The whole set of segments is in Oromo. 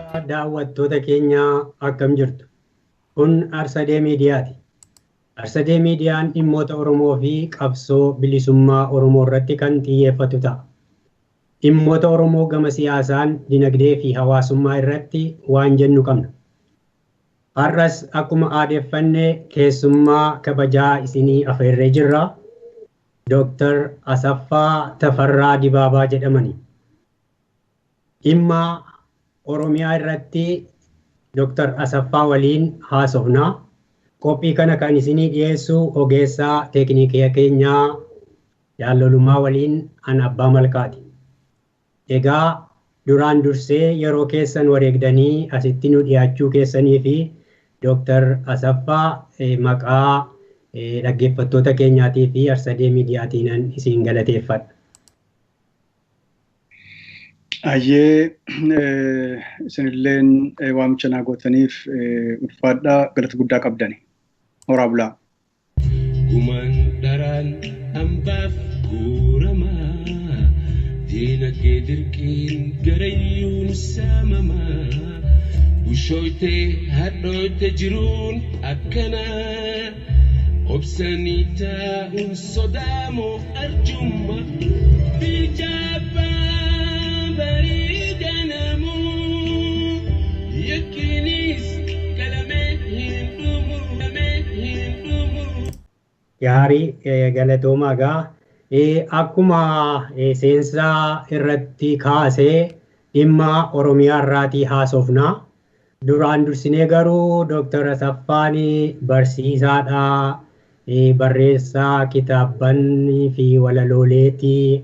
Kabajamtoota daawwattoota keenyaa, akkam jirtu? Kun Arsadee Miidiyaati. Arsadee Miidiyaan dhimmoota Oromoo fi qabsoo bilisummaa Oromoo irratti kan xiyyeeffatu ta'a. Dhimmoota Oromoo gama siyaasaan, dinagdee fi hawaasummaa irratti waan jennu qabna. Har'as akkuma aadeffanne keessummaa kabajaa isinii afeerree jirra. Dooktar Asaffaa Tafarraa Dibaabaa jedhamani. Dhimma Oromiyaa irratti Dooktar Asaffaa waliin haasofna. Qophii kana kan isinii dhiyeessu ogeessaa teeknikii keenyaa Jaallolumaa waliin an Abbaa Malkaati. Egaa duraan dursee yeroo keessan wareegdanii asitti nu dhiyaachuu keessanii fi Dooktar Asaffaa, maqaa dhaggeeffattoota keenyaatii fi Arsadee Miidiyaatiin isin galateeffadha. Ayyee, isinilleen waamicha naa gootaniif ulfaadhaa, galata guddaa qabdani. Horaa bulaa. Gumaan dharaan hambaaf guuramaa, diinagdee dirqiin garayyuun saamamaa, bushooytee hadhooyte jiruun akkanaa, obsanii taa'uun sodaamoo arjummaa bijaabaa barii ganamuu yakkiinis qalamee hin dhumu, qalamee hin dhumu. Gaarii, galatoomaa gaa. Akkuma seensaa irratti kaasee dhimma Oromiyaa irraatii haasofna. Duraan dursinee garuu Dooktar Asaffaan barsiisaadha. Barreessaa kitaabanii fi walalooleetii.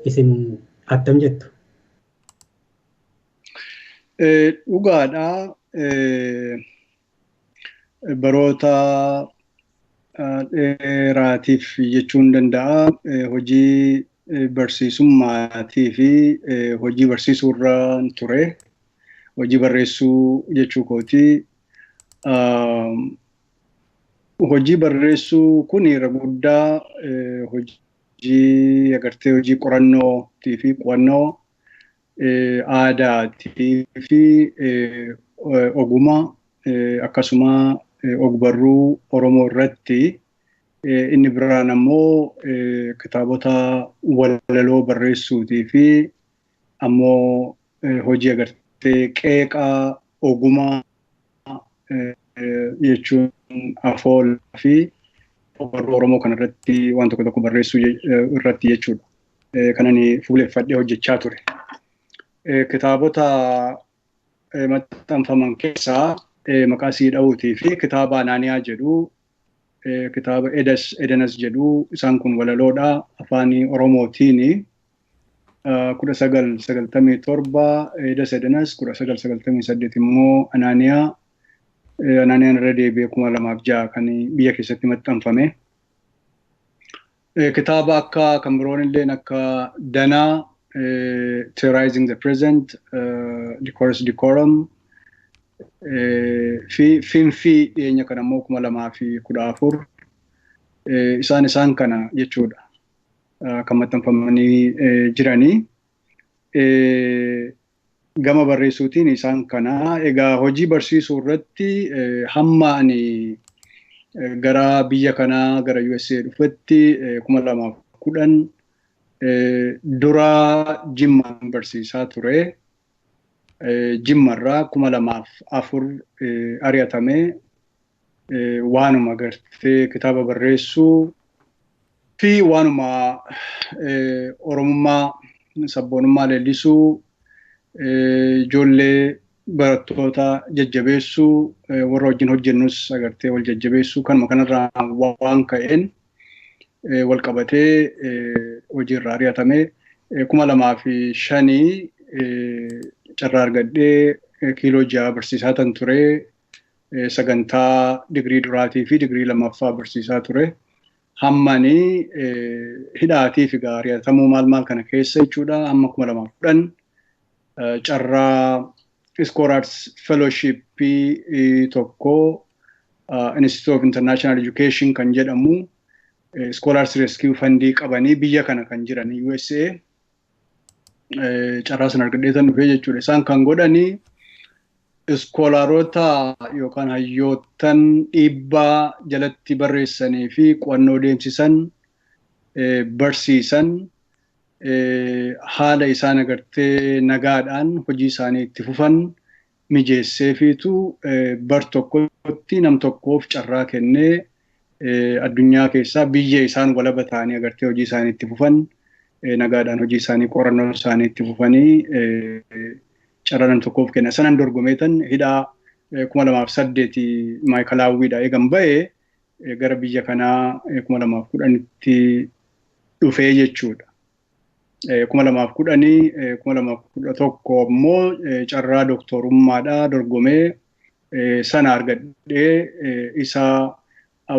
Isin attam jettu? Dhugaadha. Baroota dheeraatiif jechuun danda'a. Hojii barsiisummaatii fi hojii barsiisuu irraan ture. Hojii barreessuu jechuu kooti. Hojii barreessuu kun irra guddaa hojii agartee hojii qorannootii fi qo'annoo aadaatii fi ogummaa, akkasuma ogbarruu Oromoo irratti, inni biraan ammoo kitaabota walaloo barreessuutii fi ammoo hojii agartee qeeqaa ogummaa, jechuun afoolaa fi ogbarruu Oromoo kanarratti waan tokko tokko barreessuu irratti jechuudha. Kan ani fuuleffadhee hojjechaa ture. Kitaabota maxxanfaman keessaa maqaa sii dha'uutii fi kitaaba Anaaniyaa jedhu, kitaaba Edas Edenas jedhu, isaan kun walaloodha afaan Oromootiin. 1997 Edas Edenas, 1998 immoo Anaaniyaa. Anaaniyaan irra deebi'ee 2006 kan biyya keessatti maxxanfame. Kitaaba akka kan biroon illeen akka Danaa, Theorizing the Present, Decorus Decorum fi Finfii dhiyeenya kana immoo 2014, isaan kana jechuudha kan maxxanfamanii jiranii. Gama barreessuutiin isaan kana. Egaa hojii barsiisuu irratti hamma ani gara biyya kanaa, gara USA dhufetti, 2010 dura Jimmaan barsiisaa ture. Jimmarraa 2004 ari'atamee, waanuma gartee kitaaba barreessuu fi waanuma Oromummaa, sabboonummaa leellisuu, ijoollee barattoota jajjabeessuu, warra wajjin hojjennus agartee wal jajjabeessuu, kanuma kanarraa waan ka'een wal qabatee hojiirraa ari'atamee, 2005 carraa argadhee kiiloo 6 barsiisaa tan ture. Sagantaa digirii duraatii fi digirii lammaffaa barsiisaa ture. Hammanii hidhaatii fi ari'atamuu maal maal kana keessa jechuudha, hamma 2010 carraa Scholars Fellowshipii tokko, Institute of International Education kan jedhamu, Scholars Rescue Fundii qabanii biyya kana kan jiran USA, carraa sana argadhee tan dhufee jechuudha. Isaan kan godhanii Iskoolaarota yookaan hayyoottan dhiibbaa jalatti barreessanii fi qo'annoo deemsisan, barsiisan, haala isaan agartee nagaadhaan hojii isaanii itti fufan mijeesseefiitu bar tokkotti nam tokkoof carraa kennee, addunyaa keessaa biyya isaan walaba ta'anii agartee hojii isaanii itti fufan, nagaadhaan hojii isaanii qorannoo isaanii itti fufanii carraa nam tokkoof kenna. Sanan dorgomeetan hidhaa 2008 maayikalaawwiidha eegan ba'ee gara biyya kanaa 2010tti dhufee jechuudha. 2010, 2011 ammoo carraa doktorummaadhaa dorgomee sana argadhee, isa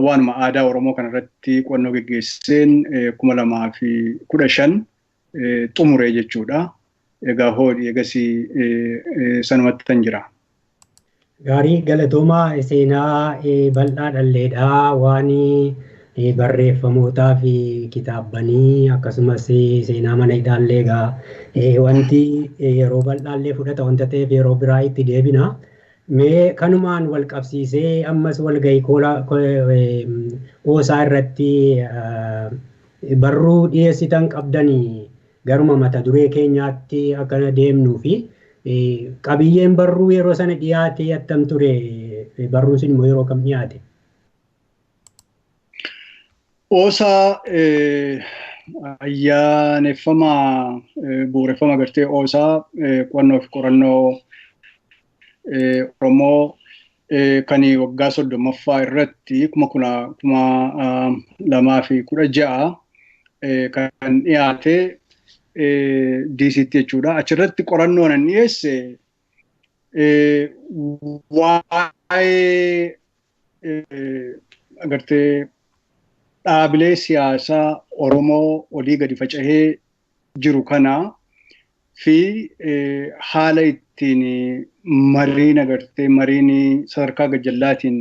waanuma aadaa Oromoo kanarratti qo'annoo geggeesseen 2015 xumuree jechuudha. Egaa hoodhi egasii sanumatti tan jira. Gaarii, galatoomaa. Seenaa bal'aa dhalleedhaa, waan barreeffamootaa fi kitaabbanii akkasumas seenaa mana hidhaallee egaa wanti yeroo bal'aallee fudhata wanta ta'eef yeroo biraa itti deebina. Mee kanumaan wal qabsiisee ammas walgahii OSA irratti barruu dhiyeessitan qabdanii garuma mata duree keenyaatti akkana deemnuu fi qabiyyeen barruu yeroo sana dhiyaate attam ture? Barruun sun immoo yeroo kam dhiyaate? OSA ayyaaneffama bu'uureffama agartee OSA qo'annoo fi qorannoo Oromoo kan waggaa 30ffaa irratti 2016 kan dhiyaate DCtti jechuudha. Achirratti qorannoo nan dhiyeesse waa'ee agartee dhaabilee siyaasaa Oromoo olii gadi faca'ee jiru kana fi haala ittiin mariin agartee mariin sadarkaa gajjallaatiin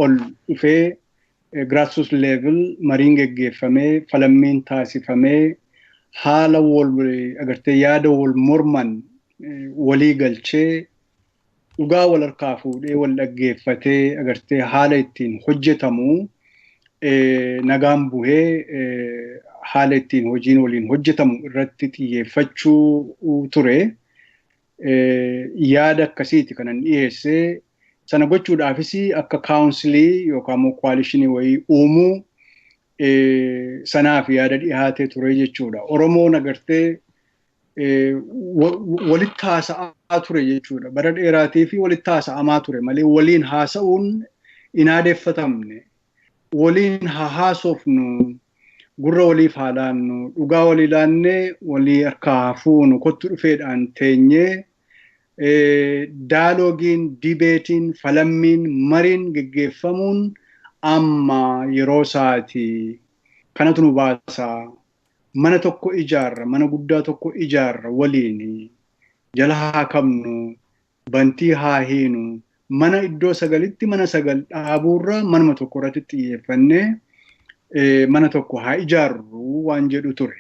ol dhufee, grassroots level mariin geggeeffamee, falammiin taasifamee, haala wal agartee yaada wal morman walii galchee, dhugaa wal harkaa fuudhee, wal dhaggeeffatee agartee haala ittiin hojjetamu, nagaan buhee haala ittiin hojiin waliin hojjetamu irratti xiyyeeffachuu ture. Yaada akkasiiti kanan dhiyeesse. Sana gochuudhaafis akka councilii yookaan immoo coalitionii wayii uumuu sanaaf yaada dhiyaatee ture jechuudha. Oromoon agartee walitti haasa'aa ture jechuudha. Bara dheeraatii fi walitti haasa'amaa ture malee waliin haasa'uun hin aadeeffatamne. Waliin haa haasofnu, gurra waliif haa laannu, dhugaa walii laannee walii harkaa haa fuunu, kottu dhufeedhaan teenyee dialogueiin, debateiin, falammiin, mariin geggeeffamuun amma yeroo isaati. Kanatu nu baasaa. Mana tokko ijaarra, mana guddaa tokko ijaarra waliin. Jala haa qabnu, bantii haa hiinu. Mana iddoo sagalitti mana sagal dhaabuurra manuma tokko irratti xiyyeeffannee mana tokko haa ijaarru waan jedhu ture.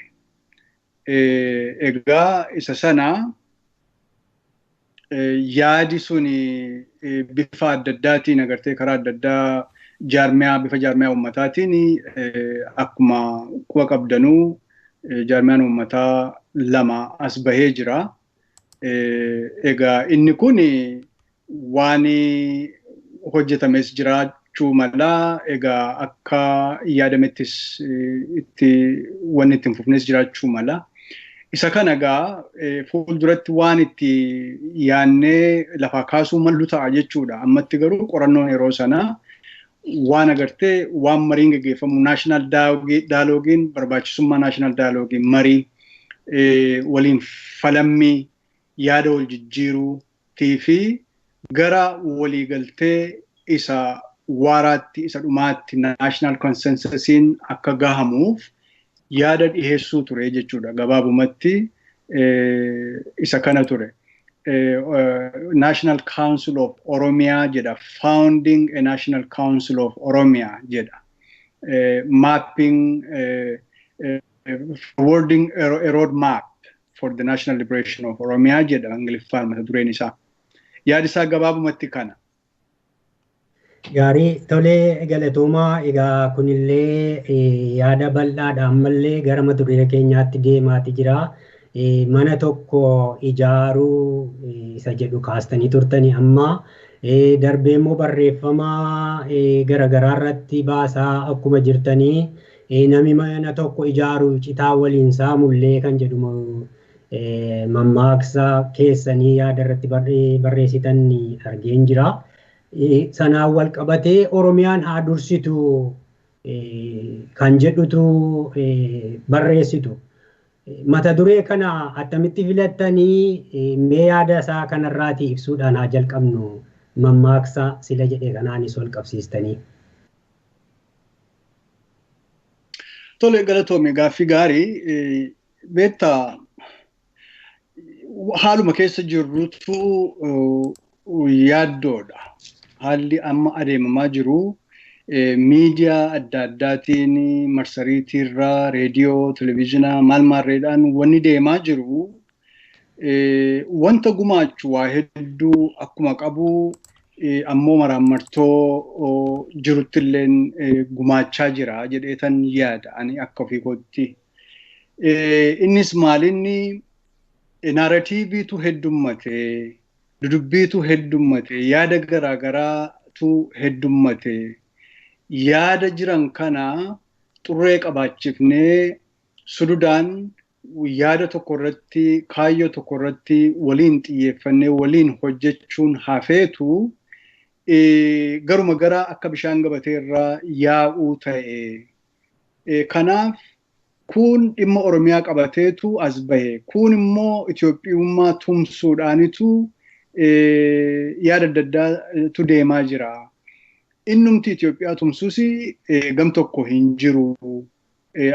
Egaa isa sana yaadi suni bifa adda addaatiin agartee karaa adda addaa jaarmiyaa, bifa jaarmiyaa uummataatiin, akkuma quba qabdanuu jaarmiyaan uummataa lama as bahee jira. Egaa inni kun waan hojjetames jiraachuu mala, egaa akka yaadamettis itti wanni itti hin fufnes jiraachuu mala. Isa kana egaa fuulduratti waan itti yaannee lafaa kaasuu mallu ta'a jechuudha. Ammatti garuu qorannoon yeroo sanaa waan agartee waan mariin geggeeffamu, national dialogueiin, barbaachisummaa national dialogueiin, marii waliin falammii, yaada wal jijjiiruutii fi gara waliigaltee isa waaraatti, isa dhumaatti national consensusiin akka gahamuuf yaada dhiheessuu ture jechuudha. Gabaabumatti isa kana ture. National Council of Oromia jedha. Founding a National Council of Oromia jedha. Mapping, forwarding a road map for the National Liberation of Oromia jedha Ingiliffaan mata dureen isaa. Yaadi isaa gabaabumatti kana. Gaarii tolee galatoomaa egaa kunillee yaada bal'aadha ammallee gara mata duree keenyaatti deemaati jira. Mana tokko ijaaruu isa jedhu kaastanii turtanii amma darbee immoo barreeffama garaagaraa irratti baasaa akkuma jirtanii namni mana tokko ijaaru citaa waliin saamullee kan jedhu mammaaksa keessanii yaada irratti barreessitan argeen jira. Sanaan wal qabatee Oromiyaan haa dursitu kan jedhutu barreessitu. Mata duree kana attamitti filattanii mee yaada isaa kanarraatii ibsuudhaan haa jalqabnu mammaaksa sila jedhe kanaanis wal qabsiistanii. Tole galatoome gaaffii gaarii beektaa haaluma keessa jirrutu yaaddoodha. Haalli amma adeemamaa jiru miidiyaa adda addaatiin marsariitiirraa, reediyoo, televizyiinaa maal maarreedhaan wanni deemaa jiru wanta gumaachu waa hedduu akkuma qabu ammoo maraammartoo jiruttilleen gumaachaa jira jedheetan yaada ani akka ofii kootti. Innis maalinni naaratiiviitu heddummate, dudubbiitu heddummate, yaada garaagaraatu heddummate. Yaada jiran kana xurree qabaachifnee sududaan yaada tokko irratti kaayyoo tokko irratti waliin xiyyeeffannee waliin hojjechuun hafeetu garuma gara akka bishaan gabatee irraa yaa'uu ta'e. Kanaaf kun dhimma Oromiyaa qabateetu as bahe. Kun immoo Itoophiyummaa tumsuudhaanitu yaada adda addaatu deemaa jira. Innumti Itoophiyaa tumsuus gam tokko hin jiru.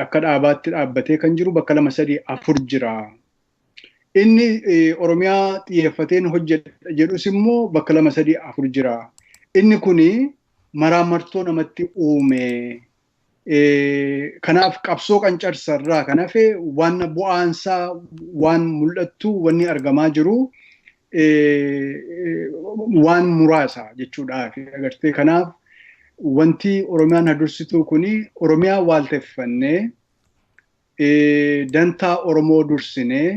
Akka dhaabaatti dhaabbatee kan jiru bakka 2, 3, 4 jira. Inni Oromiyaa xiyyeeffateen hojjedha jedhus immoo bakka 2, 3, 4 jira. Inni kuni maraamartoo namatti uume. Kanaaf qabsoo qancarsarraa kan hafe waan bu'aansaa waan mul'attu wanni argamaa jiru waan muraasa jechuudhaaf agartee. Kanaaf wanti Oromiyaan dursituu kuni Oromiyaa waalteffannee dantaa Oromoo dursinee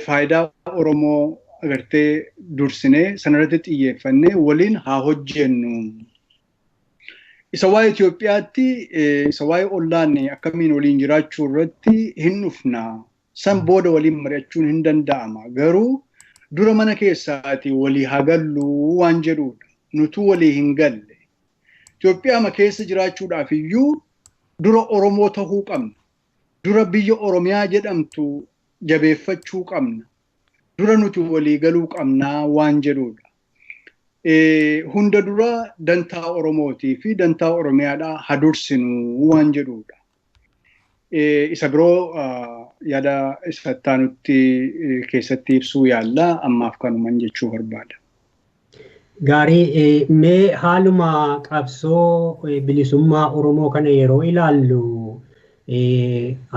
faayidaa Oromoo agartee dursinee sanarratti xiyyeeffannee waliin haa hojjennu. Isa waa'ee Itoophiyaatti isa waa'ee ollaan akkamiin waliin jiraachuu irratti hin dhufna. San booda waliin mari'achuun hin danda'ama. Garuu dura mana keessaati walii haa gallu waan jedhudha. Nutuu walii hin galle. Itoophiyaa keessa jiraachuudhaaf iyyuu dura Oromoo tahuu qabna. Dura biyya Oromiyaa jedhamtu jabeeffachuu qabna. Dura nuti walii galuu qabnaa waan jedhudha. Hunda dura dantaa Oromootii fi dantaa Oromiyaadhaa haa dursinu waan jedhudha. Isa biroo yaada isa taanutti keessatti ibsuu yaalla ammaaf kanuman jechuu barbaada. Gaarii mee haaluma qabsoo bilisummaa Oromoo kana yeroo ilaallu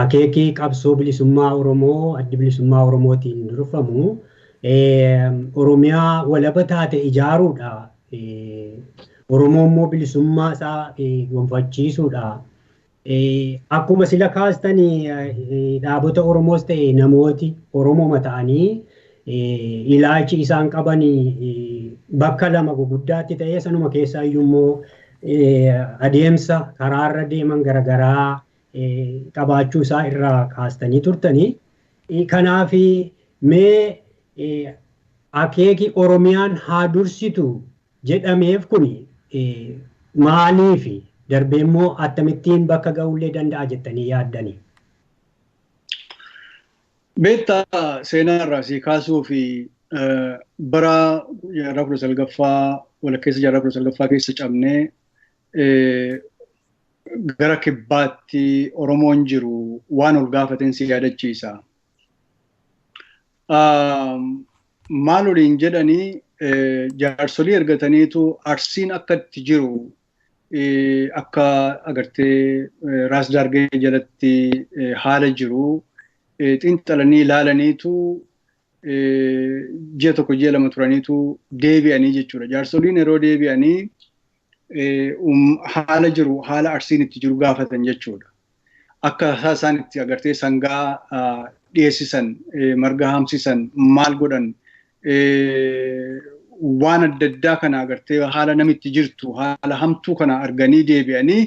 akeekii qabsoo bilisummaa Oromoo addi bilisummaa Oromootiin durfamu Oromiyaa walaba taate ijaaruudha. Oromoo immoo bilisummaa isaa gonfachiisuudha. Akkuma sila kaastanii dhaabota Oromoos ta'e namooti Oromoo ta'anii ilaalchi isaan qaban bakka lama guguddaatti ta'ee sanuma keessaa iyyuu immoo adeemsa karaarra deeman garaagaraa qabaachuu isaa irraa kaastanii turtanii. Kanaaf mee akeeki Oromiyaan haa dursitu jedhameef kun maaliifi darbee immoo akkamittiin bakka ga'uullee danda'a jettanii yaaddanii? Beektaa seenaa irraa si kaasuu fi bara jaarraa 19ffaa walakkeessa jaarraa 19ffaa keessa cabnee gara kibbaatti Oromoon jiru waan ol gaafateen si yaadachiisa. Maal waliin jedhanii jaarsolii ergataniitu Arsiin akka itti jiru akka agartee Raas Daargee jalatti haala jiru xiinxalanii ilaalaniitu Ji'a tokko ji'a lama turaniitu deebi'anii jechuudha. Jaarsoliin yeroo deebi'anii haala jiru haala Arsiin itti jiru gaafatan jechuudha. Akka isaan itti agartee sangaa dhiyeessisan, marga haamsisan, maal godhan, waan adda addaa kana agartee haala namitti jirtu haala hamtuu kana arganii deebi'anii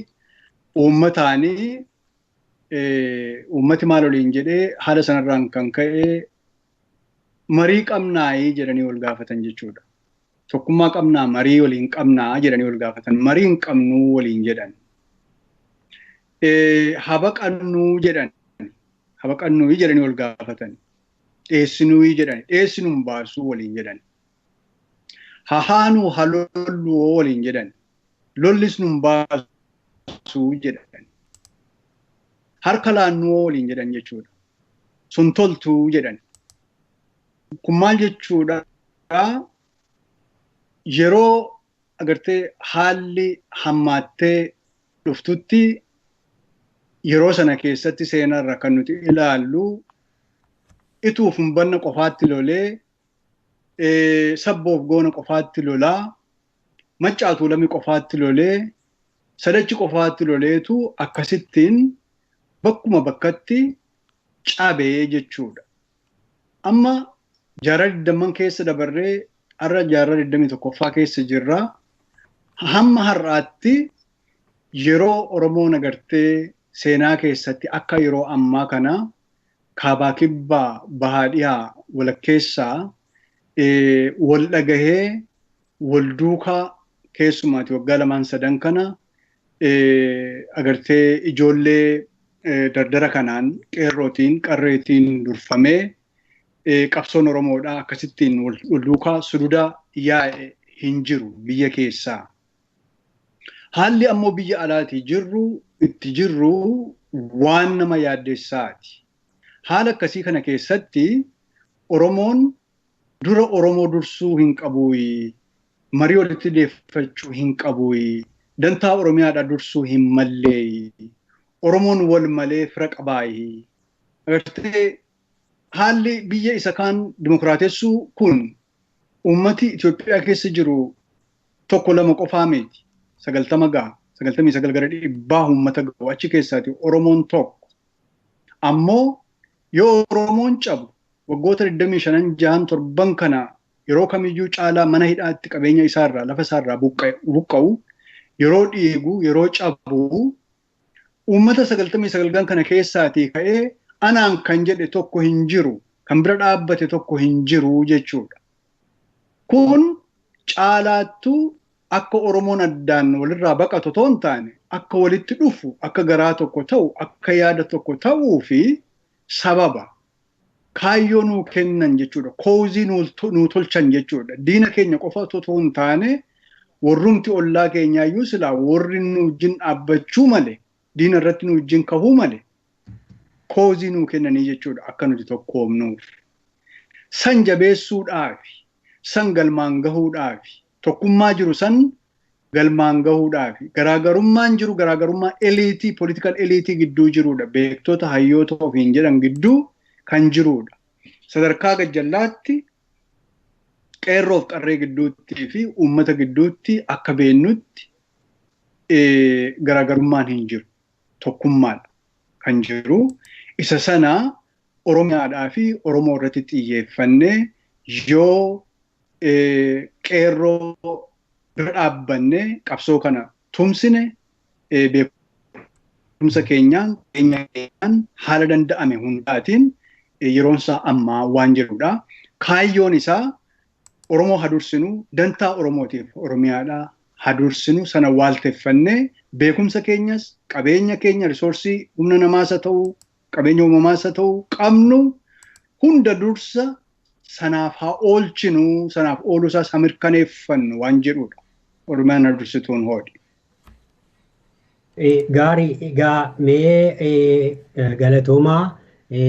uummataanii uummati maal waliin jedhee haala sanarraan kan ka'e marii qabnaayii jedhanii wal gaafatan jechuudha. Tokkummaa qabnaa marii waliin qabnaa jedhanii wal gaafatan. Marii hin qabnuu waliin jedhan. Habaqannuu jedhan. Habaqannuu jedhanii wal gaafatan. Dheessinuu jedhan. Dheessinuun baasuu waliin jedhan. Hahaanuu halolluu waliin jedhan. Lollis nun baasuu jedhan. Harka laannuu waliin jedhan jechuudha. Sun toltuu jedhan. Kun maal jechuudha? Yeroo agartee haalli hammaattee dhuftutti yeroo sana keessatti seenarra kan nuti ilaallu ituuf humbanna qofaatti lolee sabboof goona qofaatti lolaa maccaatuu lami qofaatti lolee sadachi qofaatti loleetu akkasittiin bakkuma bakkatti cabee jechuudha. Amma jaarraa 20 keessa dabarree har'a jaarraa 21ffaa keessa jirra. Hamma har'aatti yeroo Oromoon agartee seenaa keessatti akka yeroo ammaa kana kaabaa kibbaa bahaa dhihaa walakkeessaa wal dhagahee wal duukaa keessumaati waggaa lamaan sadan kana agartee ijoollee dardara kanaan qeerrootiin qarreetiin durfamee qabsoon Oromoodhaa akkasittiin wal duukaa sududa yaa'e hin jiru biyya keessaa. Haalli ammoo biyya alaatii jirru itti jirru waan nama yaaddessaati. Haala akkasii kana keessatti Oromoon dura Oromoo dursuu hin qabuuyi, marii walitti deeffachuu hin qabuuyi, dantaa Oromiyaadhaa dursuu hin malleeyi, Oromoon wal malee fira qabaayi. Agartee haalli biyya isa kaan dimokiraatessuu kun uummati Itoophiyaa keessa jiru tokko lama qofaa miti. 90 gaha, 99 gara 100 uummata gahu achi keessaati Oromoon tokko. Ammoo yoo Oromoon cabu waggoota 25 6 7 kana yeroo kamiyyuu caalaa mana hidhaatti qabeenya isaarraa lafa isaarraa buqqa'u yeroo dhiigu yeroo cabu uummata 99 kana keessaatii ka'ee anaan kan jedhe tokko hin jiru, kan bira dhaabbate tokko hin jiru jechuudha. Kun caalaattuu akka Oromoon addaan walirraa baqatu otoo hin taane akka walitti dhufu, akka garaa tokko ta'u, akka yaada tokko ta'uu fi sababa kaayyoo nuu kennan jechuudha. Koozii nuu tolchan jechuudha. Diina keenya qofa otoo hin taane warrumti ollaa keenyaayyuu silaa warri nu wajjin dhaabbachuu malee diina irratti nu wajjin kahuu malee koozii nuu kennanii jechuudha akka nuti tokkoomnuuf. San jabeessuudhaafi, san galmaan gahuudhaafi, tokkummaa jiru san galmaan gahuudhaafi, garaagarummaan jiru garaagarummaa eliitii, politikal eliitii gidduu jirudha. Beektota hayyoota ofiin jedhan gidduu kan jirudha. Sadarkaa gajjallaatti qeerroof qarree gidduutti fi uummata gidduutti akka beennutti garaagarummaan hin jiru. Tokkummaadha kan jiru. Isa sana Oromiyaadhaa fi Oromoo irratti xiyyeeffannee yoo qeerroo bira dhaabbannee qabsoo kana tumsine beekumsa keenyaan haala danda'ame hundaatiin yeroon isaa ammaa waan jedhudha. Kaayyoon isaa Oromoo hadursinu, dantaa Oromootiif Oromiyaadhaa hadursinu sana waalteffannee beekumsa keenyas qabeenya keenya risoorsii humna namaas haa ta'u qabeenya uumamaas haa ta'u qabnu hunda dursa sanaaf haa oolchinu, sanaaf ooluusaas haa mirkaneeffannu waan jedhudha. Oromiyaan hadursituun hoodhi. Gaarii egaa mee galatoomaa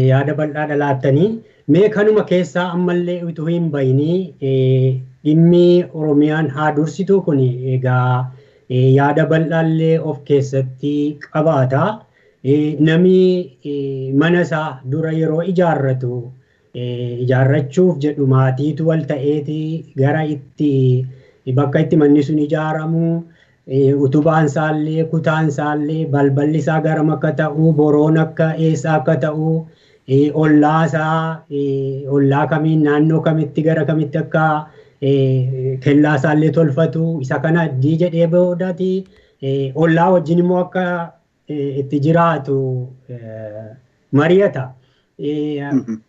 yaada bal'aa dhalaattanii mee kanuma keessaa ammallee utuu hin bayinii dhimmi Oromiyaan haa dursitu kun egaa yaada bal'aallee of keessatti qabaata. Namni mana isaa dura yeroo ijaarratu ijaarrachuuf jedhu maatiitu wal ta'eeti gara itti bakka itti manni sun ijaaramu utubaan isaallee kutaan isaallee balballi isaa garam akka ta'u boroon akka eessa akka ta'u ollaa isaa ollaa kamiin naannoo kamitti gara kamitti akka kellaa isaallee tolfatu isa kana dii jedhee boodaati ollaa wajjin immoo akka itti jiraatu mari'ata.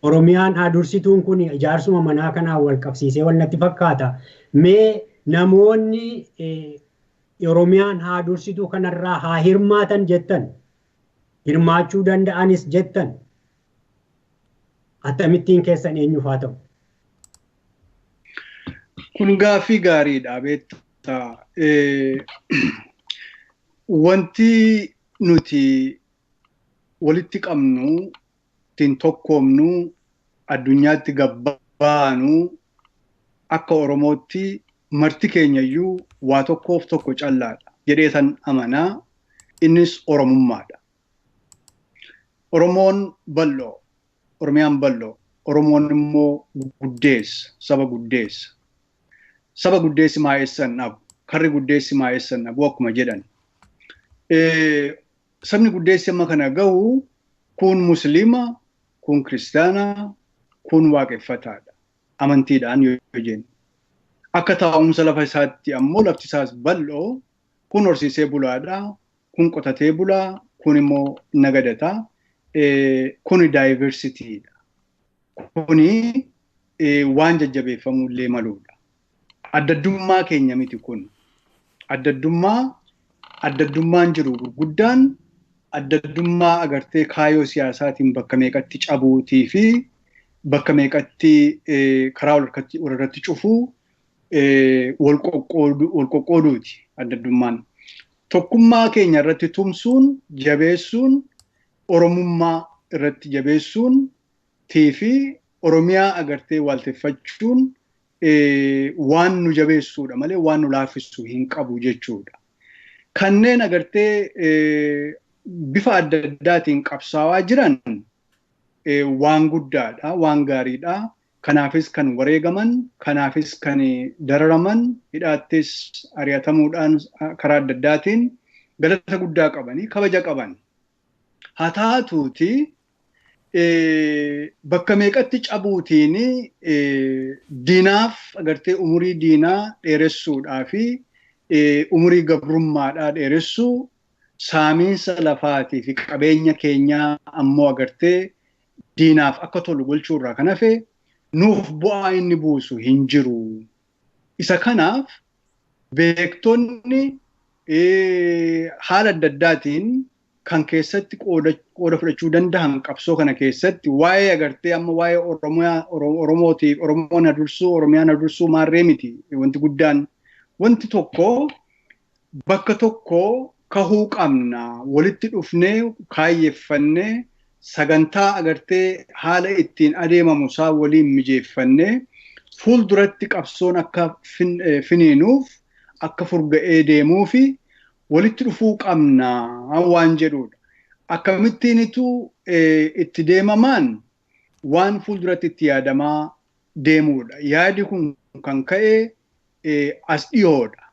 Oromiyaan haa dursituun kun ijaarsuma manaa kanaan wal qabsiisee wal natti fakkaata. Mee namoonni Oromiyaan haa dursituu kanarraa haa hirmaatan jettan, hirmaachuu danda'anis jettan, akkamittiin keessan eenyuuf haa ta'u? Kun gaaffii gaariidha beektaa. Wanti nuti walitti qabnu, ittiin tokkoomnu, addunyaatti gabbaanu akka Oromootti marti keenyayyuu waa tokkoof tokko callaadha jedhee san amanaa, innis Oromummaadha. Oromoon bal'oo, Oromiyaan bal'oo, Oromoon immoo guddeessa, saba guddeessa. Saba guddeessi maa'essan dhabu, karri guddeessi maa'essan dhabu akkuma jedhan. Sabni guddeessi amma kana gahu kun Musliima, kun Kiristaana, kun waaqeffataadha. Amantiidhaan yoo jennu. Akka taa'umsa lafa isaatti ammoo lafti isaas bal'oo, kun horsiisee bulaadha, kun qotatee bulaa, kun immoo nagadata. Kun daayiversitiidha. Kuni waan jajjabeeffamuu illee maluudha. Addaddummaa keenya miti kun. Addaddummaan jiru gurguddaan addaddummaa agartee kaayyoo siyaasaatiin bakka meeqatti cabuutii fi bakka meeqatti karaa walirratti cufuu wal qoqqooduuti addaddummaan. Tokkummaa keenya irratti tumsuun, jabeessuun, Oromummaa irratti jabeessuun fi Oromiyaa agartee waalteffachuun waan nu jabeessuudha malee waan nu laaffisu hin qabu jechuudha. Kanneen agartee bifa adda addaatiin qabsaawaa jiran waan guddaadha, waan gaariidha. Kanaafis kan wareegaman, kanaafis kan dararaman, hidhaattis ari'atamuudhaan karaa adda addaatiin galata guddaa qabanii, kabaja qaban. Haa taatuuti bakka meeqatti cabuutiin diinaaf agartee umurii diinaa dheeressuudhaa fi umurii gabrummaadhaa dheeressuu, saamiinsa lafaatii fi qabeenya keenyaa ammoo agartee diinaaf akka tolu gochuurraa kan hafe nuuf bu'aa inni buusu hin jiru. Isa kanaaf beektonni haala adda addaatiin kan keessatti qooda fudhachuu danda'an qabsoo kana keessatti waa'ee agartee amma waa'ee Oromootiif Oromoon na dursuu, Oromiyaan na dursuu maarree miti wanti guddaan. Wanti tokko bakka tokko kahuu qabna, walitti dhufnee kaayyeeffannee sagantaa agartee haala ittiin adeemamu isaa waliin mijeeffannee fuulduratti qabsoon akka finiinuuf akka furga'ee deemuu fi walitti dhufuu qabna waan jedhudha. Akkamittiinitu itti deemamaan waan fuulduratti itti yaadamaa deemudha. Yaadi kun kan ka'e as dhiyoodha.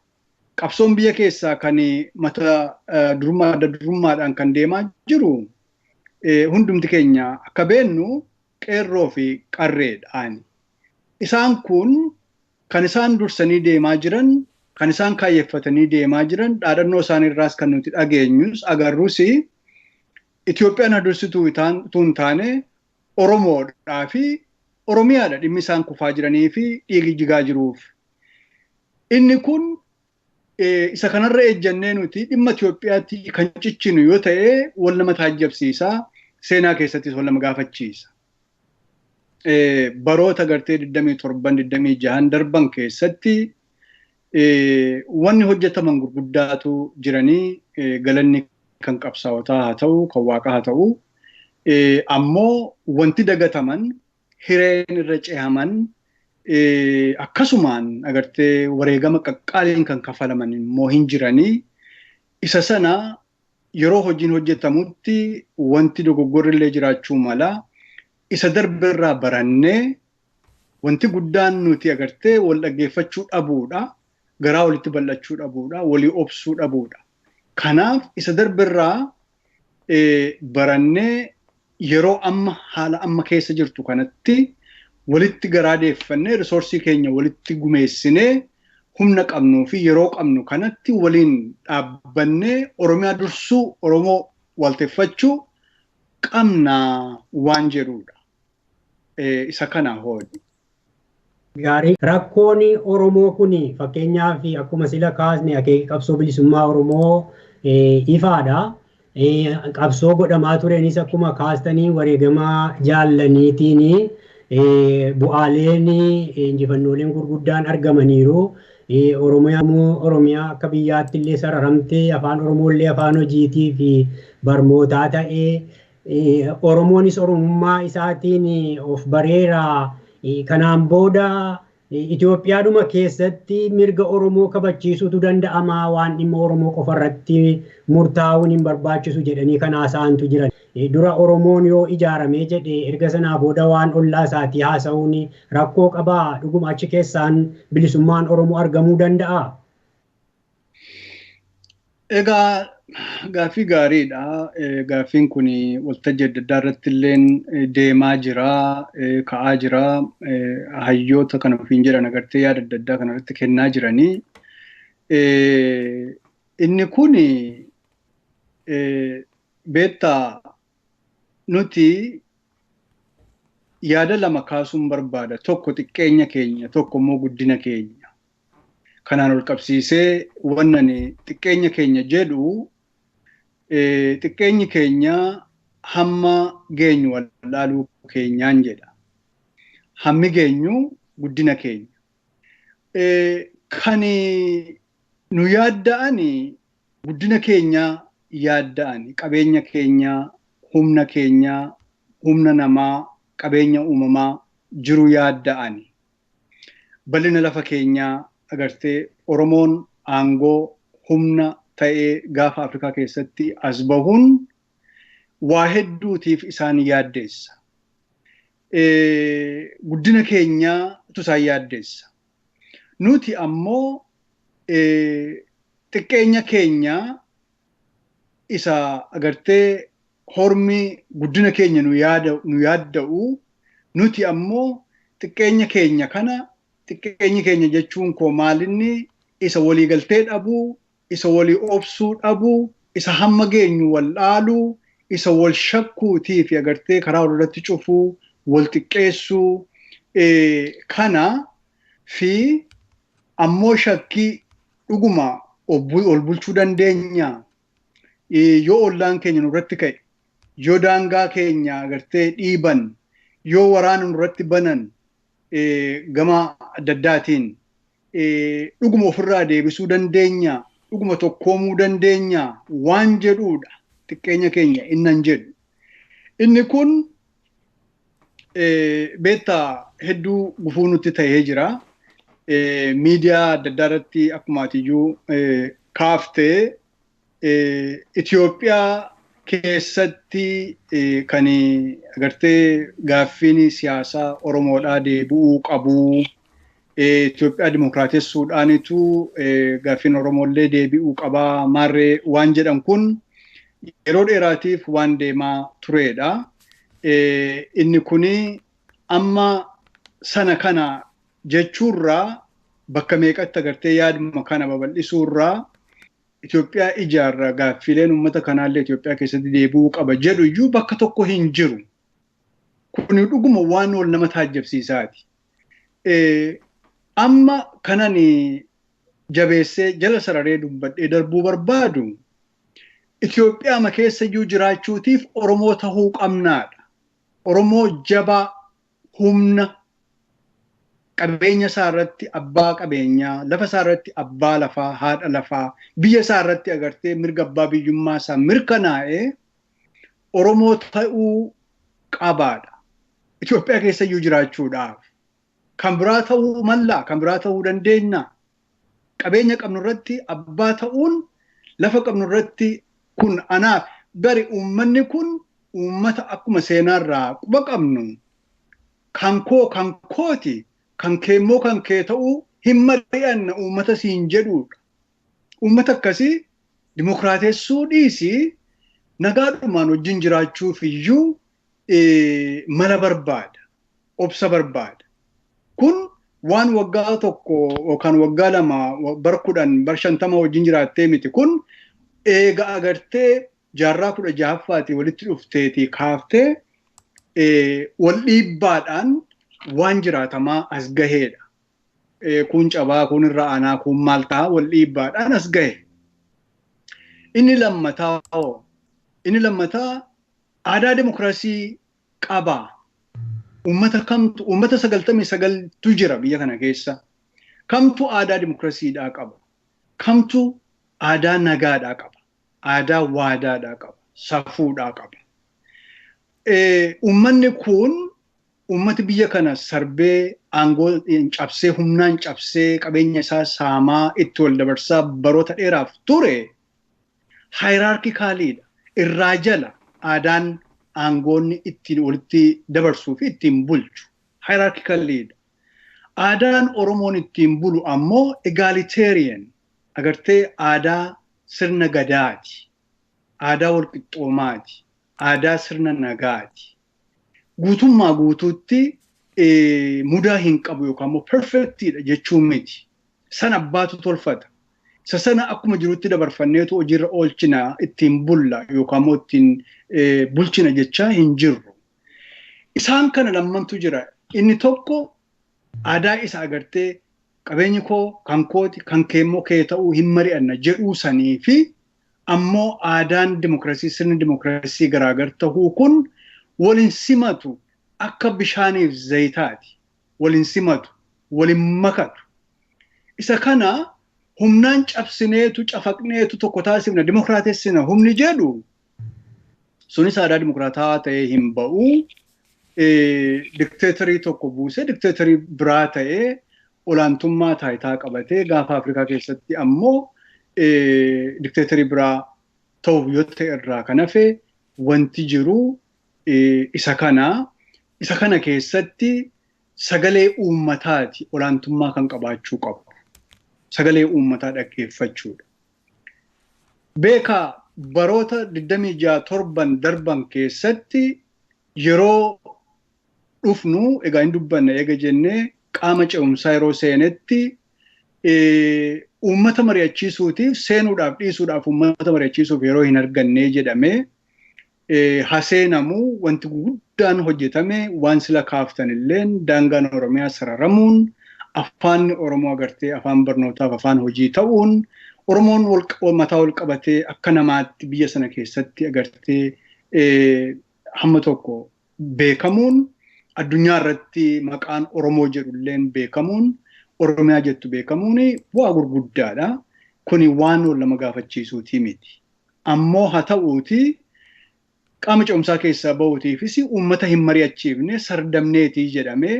Qabsoon biyya keessaa kan mata durummaa adda durummaadhaan kan deemaa jiru hundumti keenya akka beennu qeerroo fi qarreedhaan. Isaan kun kan isaan dursanii deemaa jiran, kan isaan kaayeffatanii deemaa jiran, dhaadannoo isaaniirraas kan nuti dhageenyus agarrus Itoophiyaan dursituu hin taane Oromoodhaa fi Oromiyaadha dhimmi isaan kufaa jiranii fi dhiigi jigaa jiruuf. Inni kun isa kanarra ejjennee nuti dhimma Itoophiyaatti kan cichinu yoo ta'e wal nama taajjabsiisa, seenaa keessattis wal nama gaafachiisa. Baroota gartee 27 26 darban keessatti wanni hojjetaman gurguddaatu jiranii galanni kan qabsaawotaa haa ta'u, kan waaqaa haa ta'u, ammoo wanti dagataman hireen irra cehaman akkasumaan agartee wareegama qaqqaaliin kan kafalaman immoo hin jiranii. Isa sana yeroo hojiin hojjetamutti wanti dogoggorri illee jiraachuu mala. Isa darbe irraa barannee wanti guddaan nuti agartee wal dhaggeeffachuu dhabuudha. Garaa walitti bal'achuu dhabuudha. Walii obsuu dhabuudha. Kanaaf isa darbe irraa barannee yeroo amma haala amma keessa jirtu kanatti walitti garaa deeffannee risoorsii keenya walitti gumeessinee humna qabnuu fi yeroo qabnu kanatti waliin dhaabbannee Oromiyaa dursuu, Oromoo walteeffachuu qabnaa waan jedhudha. Isa kana hoodhi. Gaarii. Rakkoon Oromoo kun fakkeenyaaf akkuma sila kaasne akeeka qabsoo bilisummaa Oromoo ifaadha. Qabsoo godhamaa tureenis akkuma kaastanii wareegama jaallaniitiin bu'aaleen injifannooleen gurguddaan argamaniiru. Oromiyaa akka biyyaatti illee sararamtee afaan Oromoo illee afaan hojiitii fi barmootaa ta'ee Oromoonis Oromummaa isaatiin of bareera. Kanaan booda Itoophiyaadhuma keessatti mirga Oromoo kabachiisuutu danda'ama waan dhimma Oromoo qofarratti murtaa'uun hin barbaachisu jedhanii kan haasa'antu jiran. Dura Oromoon yoo ijaaramee jedhe erga sanaa booda waan ollaa isaatii haasa'uun rakkoo qabaa dhuguma achi keessaan bilisummaan Oromoo argamuu danda'a? Egaa gaaffii gaariidha. Gaaffiin kun waltajjii adda addaa irratti illeen deemaa jira, ka'aa jira. Hayyoota kana ofiin jedhan agartee yaada adda addaa kana irratti kennaa jiranii. Inni kun beektaa nuti yaada lama kaasuun barbaada. Tokko xiqqeenya keenya, tokko immoo guddina keenya. Kanaan ol qabsiisee wannan xiqqeenya keenya jedhu xiqqeenyi keenya hamma geenyu wallaaluu keenyaan jedha. Hammi geenyu guddina keenya. Kan nu yaadda'ani guddina keenya yaadda'ani qabeenya keenya, humna keenya, humna namaa, qabeenya uumamaa jiru yaadda'ani. Bal'ina lafa keenyaa agartee Oromoon aangoo humna ta'ee gaafa Afrikaa keessatti as bahuun waa hedduutiif isaan yaaddeessa. Guddina keenyaatu isaan yaaddeessa. Nuti ammoo xiqqeenya keenya isa agartee hormi guddina keenya nu yaadda'u nuti ammoo xiqqeenya keenya kana xiqqeenyi keenya jechuun koo maalinni isa waliigaltee dhabuu, isa walii obsuu dhabuu, isa hamma geenyu wallaaluu, isa wal shakkuutii fi agartee karaa walirratti cufuu, wal xiqqeessuu kana fi ammoo shakkii dhuguma ol bulchuu dandeenya. Yoo ollaan keenya nurratti ka'e, yoo daangaa keenya agartee dhiiban, yoo waraana nurratti banan gama adda addaatiin dhuguma ofirraa deebisuu dandeenya, dhuguma tokkoomuu dandeenya waan jedhuudha xiqqeenya keenya innan jedhu. Inni kun beektaa hedduu gufuu nutti ta'ee jira. Miidiyaa adda addaa irratti akkuma atiyyuu kaaftee Itoophiyaa keessatti kan agartee gaaffiin siyaasaa Oromoodhaa deebi'uu qabu. Itoophiyaa dimokiraatessuudhaanitu gaaffiin Oromoollee deebi'uu qabaa maarree waan jedhan kun yeroo dheeraatiif waan deemaa turedha. Inni kuni amma sana kana jechuurraa bakka meeqatti agartee yaaduma kana babal'isuurraa Itoophiyaa ijaarra gaaffileen uummata kanaallee Itoophiyaa keessatti deebi'uu qaba jedhu iyyuu bakka tokko hin jiru. Kuni dhuguma waan wal nama taajjabsiisaati. Amma kanan jabeessee jala sararee dubbadhee darbuu barbaadu Itoophiyaa ma keessa iyyuu jiraachuutiif Oromoo tahuu qabnaadha. Oromoo jabaa humna qabeenya isaa irratti abbaa qabeenyaa, lafa isaa irratti abbaa lafaa, haadha lafaa, biyya isaa irratti agartee mirga abbaa biyyummaa isaa mirkanaa'ee Oromoo ta'uu qabaadha. Itoophiyaa keessa iyyuu jiraachuudhaaf. Kan biraa ta'uu mallaa, kan biraa ta'uu dandeenya. Qabeenya qabnu irratti abbaa ta'uun lafa qabnu irratti kun anaaf bari uummanni kun uummata akkuma seenaarraa quba qabnu kan koo kan kooti kan keemmoo kan kee ta'uu hin mari'anna uummata siin jedhuudha. Uummata akkasii dimokiraatessuu dhiisii nagaadhumaan wajjin jiraachuuf iyyuu mala barbaada, obsa barbaada. Kun waan waggaa tokko yookaan waggaa 2 bar 10 bar 50 wajjin jiraattee miti. Kun eega agartee jaarraa 16ffaatii walitti dhufteetii kaaftee wal dhiibbaadhaan waan jiraatamaa as gaheedha. Kun cabaa, kun irra aanaa, kun maal ta'a wal dhiibbaadhaan as gahe. Inni lammataa aadaa dimokiraasii qaba. Uummata kamtu uummata 99tu jira biyya kana keessa. Kamtu aadaa dimokiraasiidhaa qaba? Kamtu aadaa nagaadhaa qaba? Aadaa waadaadhaa qaba? Safuudhaa qaba? Uummanni kun uummati biyya kana sarbee aangoo cabsee humnaan cabsee qabeenya isaa saamaa itti wal dabarsaa baroota dheeraaf ture haayiraarkikaaliidha. Irraa jala aadaan aangoonni ittiin walitti dabarsuu fi ittiin bulchu haayiraarkikaaliidha. Aadaan Oromoon ittiin bulu ammoo egaaliteeriyan agartee aadaa sirna gadaati. Aadaa walqixxoomaati. Aadaa sirna nagaati. Guutummaa guutuutti mudaa hin qabu yookaan immoo perfektiidha jechuun miti. Sana abbaatu tolfata. Isa sana akkuma jirutti dabarfanneetu hojiirra oolchina ittiin bulla yookaan immoo ittiin bulchina jechaa hin jirru. Isaan kana lammantu jira. Inni tokko aadaa isa agartee qabeenyi koo kan kooti kan keemmoo kee ta'uu hin mari'anna jedhuu sanii fi ammoo aadaan dimokiraasii sirni dimokiraasii garaagar ta'uu kun waliin simatu akka bishaaniif zayitaati. Waliin simatu, waliin makatu. Isa kana humnaan cabsineetu cafaqneetu tokko taasifna dimokiraatessina humni jedhu sunis aadaa dimokiraataa ta'ee hin ba'u. Dikteetarii tokko buusee dikteetarii biraa ta'ee olaantummaa taayitaa qabatee gaafa Afrikaa keessatti ammoo dikteetarii biraa ta'uuf yoo ta'e irraa kan hafe wanti jiru isa kana keessatti sagalee uummataati olaantummaa kan qabaachuu qabu. Sagalee uummataa dhaggeeffachuudha. Beekaa baroota 26 darban keessatti yeroo dhufnu egaa hin dubbanne eega jennee qaama ce'umsaa yeroo seenetti uummata mari'achiisuutiif seenuudhaaf dhiisuudhaaf uummata mari'achiisuuf yeroo hin arganne jedhamee haseenamu wanti guddaan hojjetame waan sila kaaftan illeen daangaan Oromiyaa sararamuun afaan Oromoo agartee afaan barnootaaf afaan hojii ta'uun Oromoon mataa wal qabatee akka namaatti biyya sana keessatti agartee hamma tokko beekamuun addunyaa irratti maqaan Oromoo jedhu illeen beekamuun Oromiyaa jettu beekamuun bu'aa gurguddaadha. Kuni waan wal nama gaafachiisuutii miti. Ammoo haa ta'uutii qaama ce'umsaa keessaa bahuutiifis uummata hin mari'achiifne sardamneetii jedhamee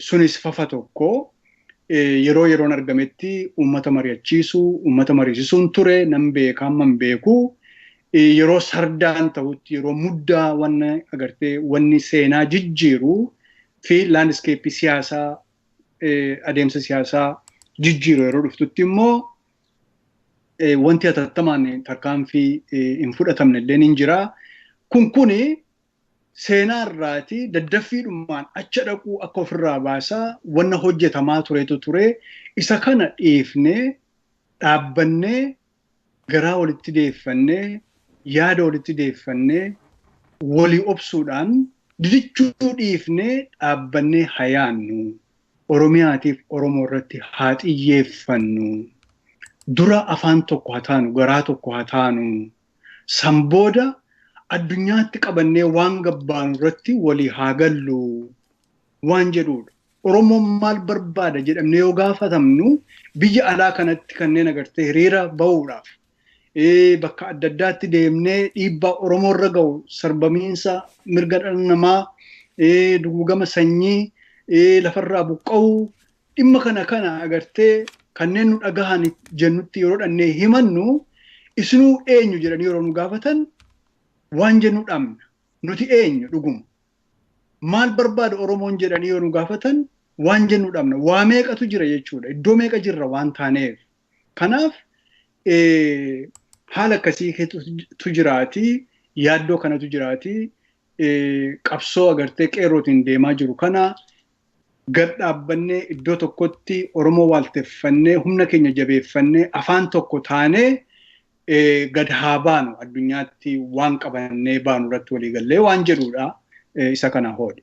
sunis fafa tokko yeroo yeroon argametti uummata mari'achiisuu, uummata mariisisuun ture nan beeka hamma beeku. Yeroo sardaan ta'utti yeroo muddaa wanna agartee wanni seenaa jijjiiru fi laandiskeeppii siyaasaa adeemsa siyaasaa jijjiiru yeroo dhuftutti immoo wanti hatattamaan tarkaanfii hin fudhatamne illee ni jira. Kun kuni seenaa irraati daddaffiidhumaan acha dhaquu akka ofirraa baasaa wanna hojjetamaa turetu ture. Isa kana dhiifnee dhaabbannee garaa walitti deeffannee yaada walitti deeffannee walii obsuudhaan didichuu dhiifnee dhaabbannee hayaannu. Oromiyaatiif Oromoo irratti haa xiyyeeffannu. Dura afaan tokko haa taanu, garaa tokko haa taanu. San booda addunyaatti qabannee waan gabbaanu irratti walii haa gallu waan jedhudha. Oromoon maal barbaada jedhamnee yoo gaafatamnu biyya alaa kanatti kanneen agartee hiriira bahuudhaaf bakka adda addaatti deemnee dhiibbaa Oromoo irra gahu sarbamiinsa mirga dhala namaa duguugama sanyii lafarraa buqqa'uu dhimma kana agartee kanneen nu dhagahan jennutti yeroo dhannee himannu isinuu eenyu jedhanii yeroo nu gaafatan Waan jennu dhabna. Nuti eenyu dhuguma? Maal barbaada Oromoon jedhanii yoo nu gaafatan waan jennu dhabna. Waa meeqatu jira jechuudha. Iddoo meeqa jirra waan taaneef. Kanaaf haala akkasiitu jiraati. Yaaddoo kanatu jiraati. Qabsoo agartee qeerrootiin deemaa jiru kana gad dhaabbannee iddoo tokkotti Oromoo waalteffannee humna keenya jabeeffannee afaan tokko taanee gad haa baanu addunyaatti waan qabannee baanu irratti waliigallee waan jedhudha isa kana hoodhe.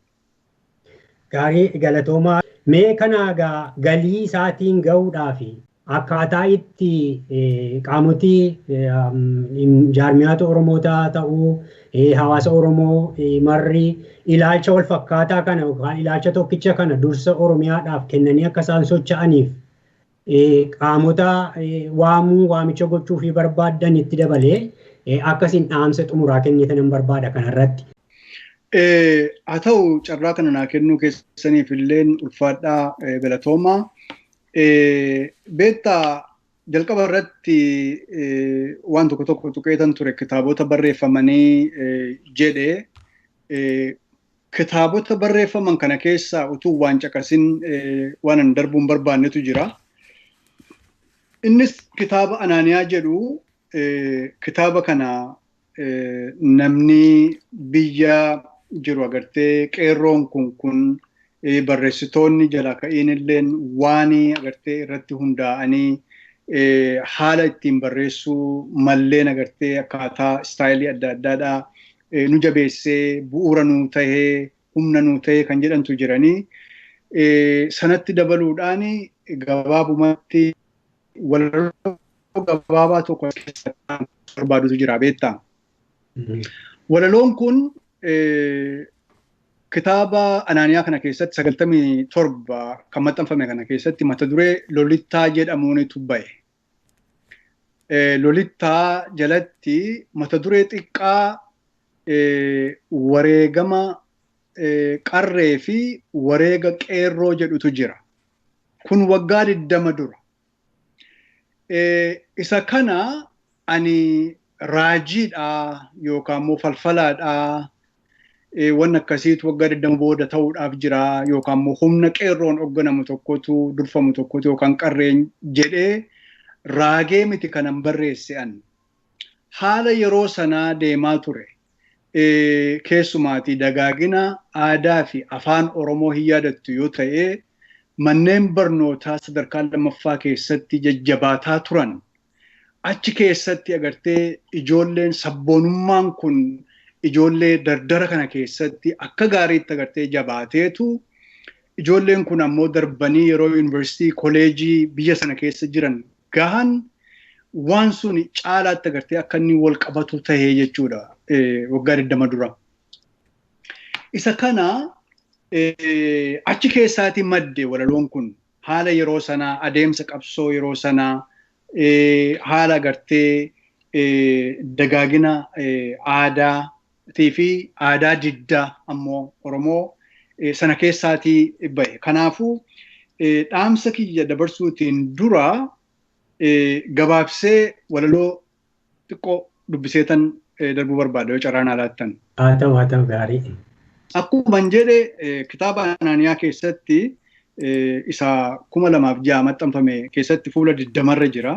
Gaarii galatoomaa. Mee kana egaa galii isaatiin gahuudhaaf akkaataa itti qaamotii jaarmiyaata Oromootaa ta'uu hawaasa Oromoo marri ilaalcha wal fakkaataa kana yookaan ilaalcha tokkicha kana dursa Oromiyaadhaaf kennanii akka isaan socho'aniif qaamota waamuu waamicha gochuu fi barbaaddan itti dabalee akkasiin dhaamsa xumuraa kennitan hin barbaada kanarratti. Haa ta'u carraa kana naa kennuu keessaniif illeen ulfaadhaa galatoomaa. Beektaa jalqaba irratti waan tokko tokko tuqeetan ture kitaabota barreeffamanii jedhe kitaabota barreeffaman kana keessaa utuu waan caqasin waan an darbuun barbaannetu jira. Innis kitaaba Anaaniyaa jedhu kitaaba kana namni biyya jiru agartee qeerroon kun barreessitoonni jala ka'iin illeen waan agartee irratti hundaa'anii haala ittiin barreessuu malleen agartee akkaataa istaayilii adda addaadhaa nu jabeessee bu'uura nuu tahee humna nuu tahee kan jedhantu jiranii sanatti dabaluudhaan gabaabumatti walaloo gabaabaa tokko keessatti barbaadutu jira beektaa. Walaloon kun kitaaba Anaaniyaa kana keessatti 97 kan maxxanfame kana keessatti mata duree Lolittaa jedhamuunitu ba'e. Lolittaa jalatti mata duree xiqqaa wareegama qarree fi wareega qeerroo jedhutu jira. Kun waggaa 20 dura. Isa kana ani raajiidhaa yookaan immoo falfalaadhaa waan akkasiitu waggaa 20 booda ta'uudhaaf jira yookaan immoo humna qeerroon hoogganamu tokkotu durfamu tokkotu yookaan qarreen jedhee raagee miti kanan barreesse an. Haala yeroo sanaa deemaa ture. Keessumaatii dagaagina aadaa fi afaan Oromoo hin yaadattu yoo ta'e manneen barnootaa sadarkaa lammaffaa keessatti jajjabaataa turan. Achi keessatti agartee ijoolleen sabboonummaan kun ijoollee dardara kana keessatti akka gaariitti agartee jabaateetu ijoolleen kun ammoo darbanii yeroo yuunivarsiitii koleejii biyya sana keessa jiran gahan waan sun caalaatti agartee akka inni wal qabatu tahee jechuudha waggaa 20 dura. Isa kana achi keessaatii madde walaloon kun haala yeroo sanaa adeemsa qabsoo yeroo sanaa haala agartee dagaagina aadaa fi aadaa diddaa ammoo Oromoo sana keessaatii ba'e. Kanaafuu dhaamsa kiyya dabarsuutiin dura gabaabsee walaloo xiqqoo dubbiseetan darbuu barbaada yoo carraan alaattan. Haa ta'u gaarii. Akkuma jedhe kitaaba Anaaniyaa keessatti isa 2006 maxxanfame keessatti fuula 20 jira.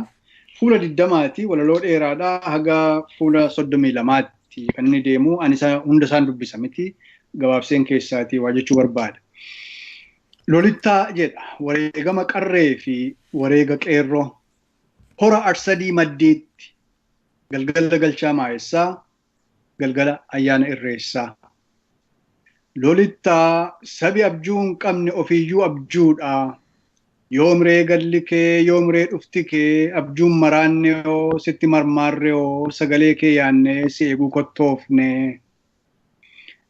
Fuula 20 walaloo dheeraadhaa haga fuula 32tti kan inni deemu ani hunda isaan dubbisa miti gabaabseen keessaatii waa jechuu barbaada. Lolittaa jedha wareegama qarree fi wareega qeerroo hora Arsadii maddiitti galgala galchaa maayessaa galgala ayyaana irreessaa. Lolittaa sabi abjuu hin qabne ofiiyyuu abjuudha. Yoomree galli kee yoomree dhufti kee abjuun maraanne hoo sitti marmaarre hoo sagalee kee yaannee si eeguu kottoofne.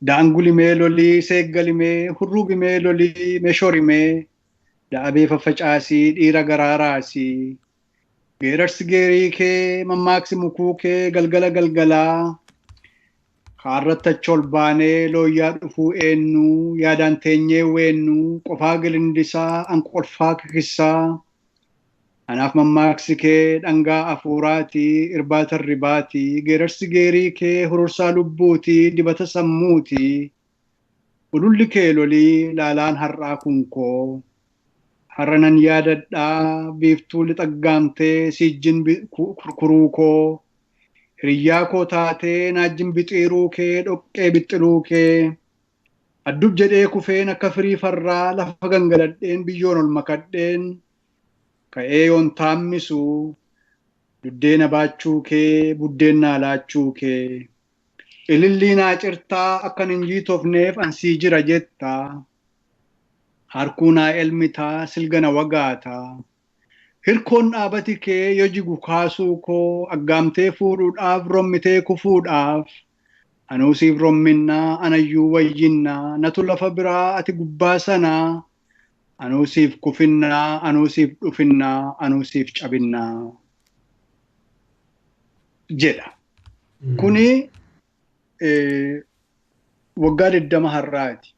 Daangulimee lolii seeggalimee hurruubimee lolii meeshorimee da'abee faffacaasii dhiira garaaraasii. Geerarsi geerii kee mammaaksi mukuu kee galgala galgalaa. Kaarratti achi ol baanee looyyaa dhufuu eenyu yaadaan teenyee weennu qofaa gilindisaa anqolfaa kikissaa. Anaaf mammaaksi kee dhangaa afuuraatii, irbaata ribaatii, geerarsi geerii kee hurursaa lubbuutii, dibata sammuutii. Ululli kee lolii laalaan har'aa kunkoo. Har'a nan yaadadhaa biiftuu lixaggaamtee siijjin kurkuruu koo. Hiriyyaa koo taatee naajjin bixiiruu kee dhoqqee bixxiluu kee. Addub jedhee kufeen akka firii farraa lafa gangaladheen biyyoon ol makadheen. Ka'ee yoon taammisu duddeena baachuu kee buddeen naa laachuu kee. Ilillii naa cirtaa akkan hin jiitofneef ansii jira jettaa. Harkuu naa elmitaa silgana wagaataa. Hirkoon dhaabati kee yoo jigu kaasuu koo aggaamtee fuudhuudhaaf rommitee kufuudhaaf. Anuu siif romminnaa anayyuu wayyinnaa natu lafa biraa ati gubbaa sanaa. Anuu siif kufinnaa anuu siif dhufinnaa anuu siif cabinnaa jedha. Kuni waggaa 20 har'aati.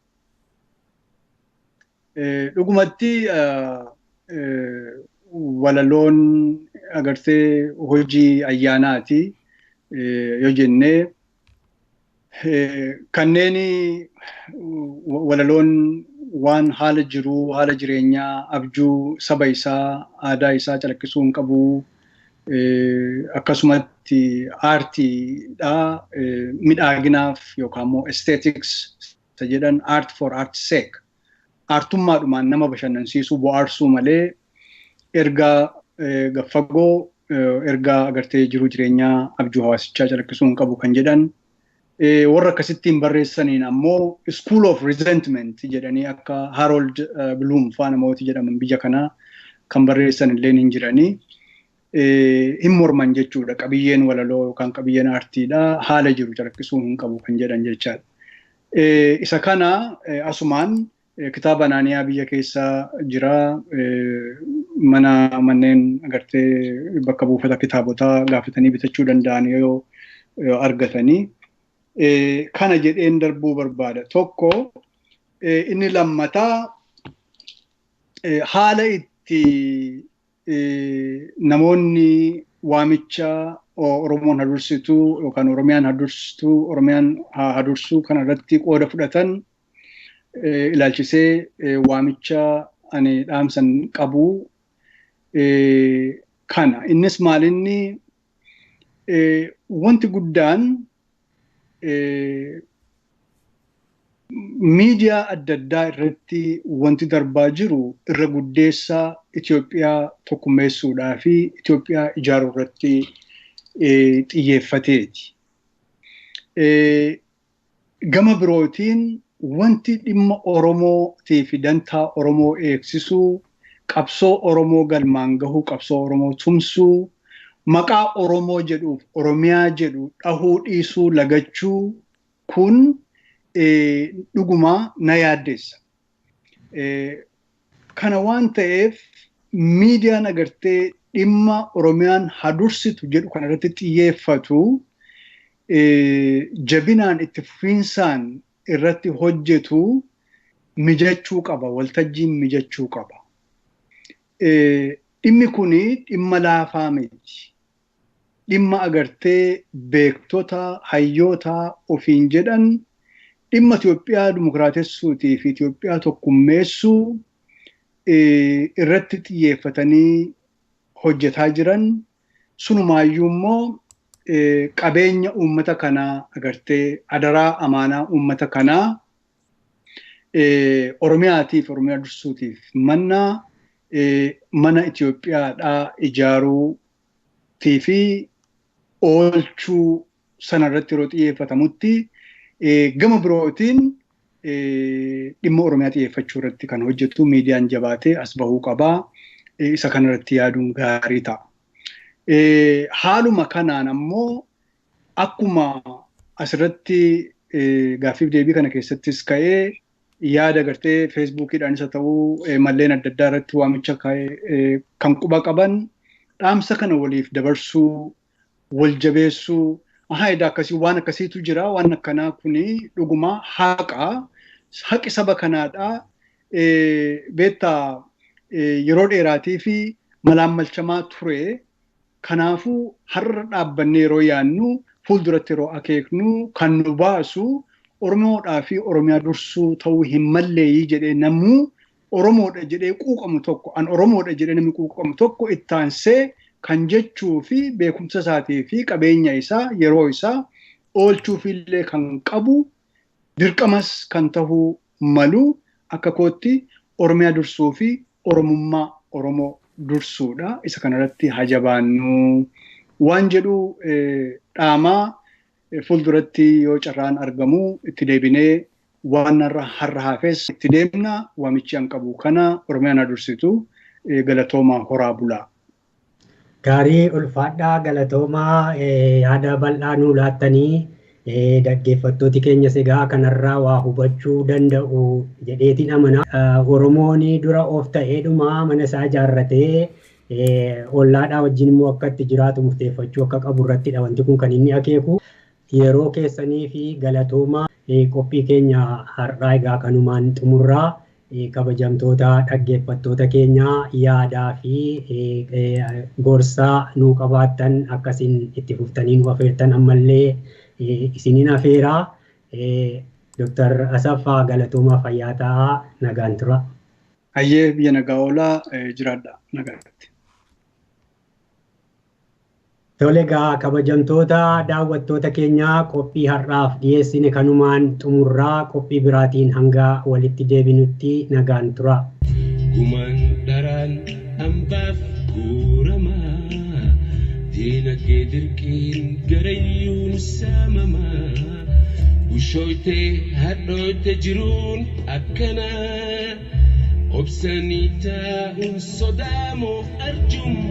Dhugumatti walaloon agartee hojii ayyaanaati yoo jennee kanneen walaloon waan haala jiruu, haala jireenyaa, abjuu saba isaa, aadaa isaa calaqqisuu hin qabu. Akkasumatti aartiidha midhaaginaaf yookaan immoo aesthetics isa jedhan art for art's sake. Aartummaadhumaan nama bashannansiisuu, bohaarsuu malee ergaa gaffagoo ergaa agartee jiruu jireenyaa abjuu hawaasichaa calaqqisuu hin qabu kan jedhan. Warra akkasittiin barreessaniin ammoo School of Resentment jedhanii akka Harold Bloom faa namooti jedhaman biyya kanaa kan barreessan illee hin jiranii. Hin morman jechuudha. Qabiyyeen walaloo yookaan qabiyyeen aartiidha haala jiru calaqqisuu hin qabu kan jedhan jechaadha. Isa kana asumaan kitaaba Anaaniyaa biyya keessa jira. Mana manneen agartee bakka buufata kitaabotaa gaafatanii bitachuu danda'an yoo argatanii. Kana jedheen darbuu barbaada. Tokko inni lammataa haala itti namoonni waamicha Oromoon hadursituu yookaan Oromiyaan hadursituu Oromiyaan hadursuu kana irratti qooda fudhatan ilaalchisee waamicha ani dhaamsan qabu kana. Innis maalinni wanti guddaan miidiyaa adda addaa irratti wanti darbaa jiru irra guddeessa Itoophiyaa tokkummeessuudhaa fi Itoophiyaa ijaaruu irratti xiyyeeffateeti. Gama birootiin wanti dhimma Oromootii fi dantaa Oromoo eegsisuu, qabsoo Oromoo galmaan gahuu, qabsoo Oromoo tumsuu, maqaa Oromoo jedhuuf Oromiyaa jedhu dhahuu dhiisuu lagachuu kun dhuguma na yaaddeessa. Kana waan ta'eef miidiyaan agartee dhimma Oromiyaan hadursitu jedhu kana irratti xiyyeeffatu jabinaan itti fufiinsaan irratti hojjetu mijachuu qaba, waltajjiin mijachuu qaba. Dhimmi kuni dhimma laafaa miti. Dhimma agartee beektota, hayyoota ofiin jedhan dhimma Itoophiyaa dimokiraatessuutii fi Itoophiyaa tokkummeessuu irratti xiyyeeffatanii hojjetaa jiran sunumaayyuu immoo qabeenya uummata kanaa agartee adaraa amaanaa uummata kanaa Oromiyaatiif Oromiyaa dursuutiif mannaa mana Itoophiyaadhaa ijaaruutii fi oolchuu sanarratti yeroo xiyyeeffatamutti gama birootiin dhimma Oromiyaa xiyyeeffachuu irratti kan hojjetu miidiyaan jabaatee as bahuu qabaa. Isa kanarratti yaaduun gaarii ta'a. Haaluma kanaan ammoo akkuma asirratti gaaffiif deebii kana keessattis ka'ee yaada gartee feesbuukiidhaanis haa ta'uu malleen adda addaa irratti waamicha ka'ee kan quba qaban dhaamsa kana waliif dabarsuu, wal jabeessuu, ahaa edaa akkasii waan akkasiitu jira, waan akkanaa kuni dhuguma haqa, haqi saba kanaadha. Beektaa yeroo dheeraatii fi Malaammalchamaa ture. Kanaafuu har'a dhaabbannee yeroo yaadnu, fuulduratti yeroo akeeknu, kan nu baasu Oromoodhaa fi Oromiyaa dursuu ta'uu hin malleeyii jedhee namuu Oromoodha jedhee quuqamu tokko, an Oromoodha jedhee namni quuqamu tokko ittaansee kan jechuu fi beekumsa isaatii fi qabeenya isaa yeroo isaa oolchuufillee kan qabu, dirqamas kan tahuu malu, akka kootti Oromiyaa dursuu fi Oromummaa Oromoo dursuudha. Isa kanarratti hajabaannu waan jedhu dhaamaa. Fuulduratti yoo carraan argamu itti deebinee waan har'a hafes itti deemna. Waamichi an qabu kana: Oromiyaan haa dursitu. Galatoomaa, horaa bulaa. Gaarii, ulfaadhaa, galatoomaa. Yaada bal'aa nuu laattanii, dhaggeeffattooti keenyas egaa kanarraa waa hubachuu danda'u jedheetiin amana. Oromoon dura of ta'eedhuma mana isaa ijaarratee ollaadhaa wajjin immoo akka itti jiraatu murteeffachuu akka qabu irrattidha wanti kun kan inni akeeku. Yeroo keessanii fi galatoomaa. Qophii keenya har'aa egaa kanumaan xumurraa. Kabajamtoota dhaggeeffattoota keenyaa, yaadaa fi gorsaa nuu qabaattan akkasiin itti fuftanii nu afeertan ammallee isinin afeeraa. Dooktar Asaffaa, galatoomaa, fayyaa ta'aa, nagaan tura. Hayyee, biyya nagaa oolaa, jiraadha nagaatti. Tole egaa, kabajamtoota daawwattoota keenyaa, qophii har'aaf dhiyeessine kanumaan xumurraa. Qophii biraatiin hanga walitti deebinutti nagaan tura. Gumaan dharaan hambaaf guuramaa, diinagdee dirqiin garayyuun saamamaa, bushooytee hadhooyte jiruun akkanaa, obsanii taa'uun sodaamoo arjummaa.